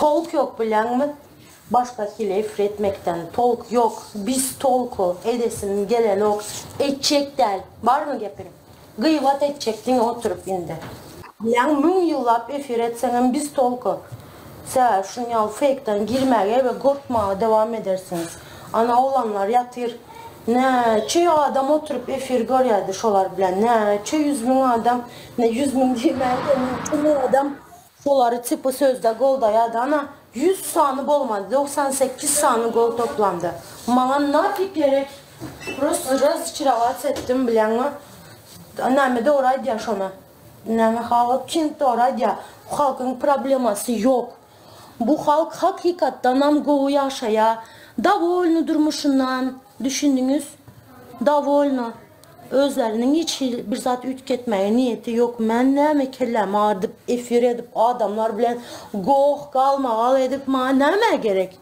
Tolk ýok bilýäňmi? Başga hili efir etmekden tolk ýok. Biz tolku edesim gelenok. Etjek däl. Barmy gepim? Gybat etjek diňe oturyp indi. Bilýäňmi müň ýyllap efir etseňem biz tolku. Sebäbi şuny ýaly feýkden girmäge we gorkmaga dowam edersiňiz. Ana oglanlar ýatyr. Näçe adam oturyp efir görýärdi şolar bilen. Näçe 100 müň adam, ne 100 müň diýmäge näçe müň adam şolary tipi sözde goldaýardy. Ana 100 sany bolmady, 98 sany gol toplandy. Maňa nafig gerek. Просто разочароваться etdim bilýäňmi? Näme dogry aýdýar şona. Näme halk kim dogry aýdýar. Bu halkyň problemasy ýok. Bu halk hakykatdanam gowy ýaşaýar. Dowolny durmuşyndan, düşündiňiz? Dowolny. Özleriniň hiç hili bir zat üýtgetmäge niýeti ýok. Men näme kellämi agyrdyp, efir edip, adamlar bilen goh, galmagal edip, maňa näme gerek?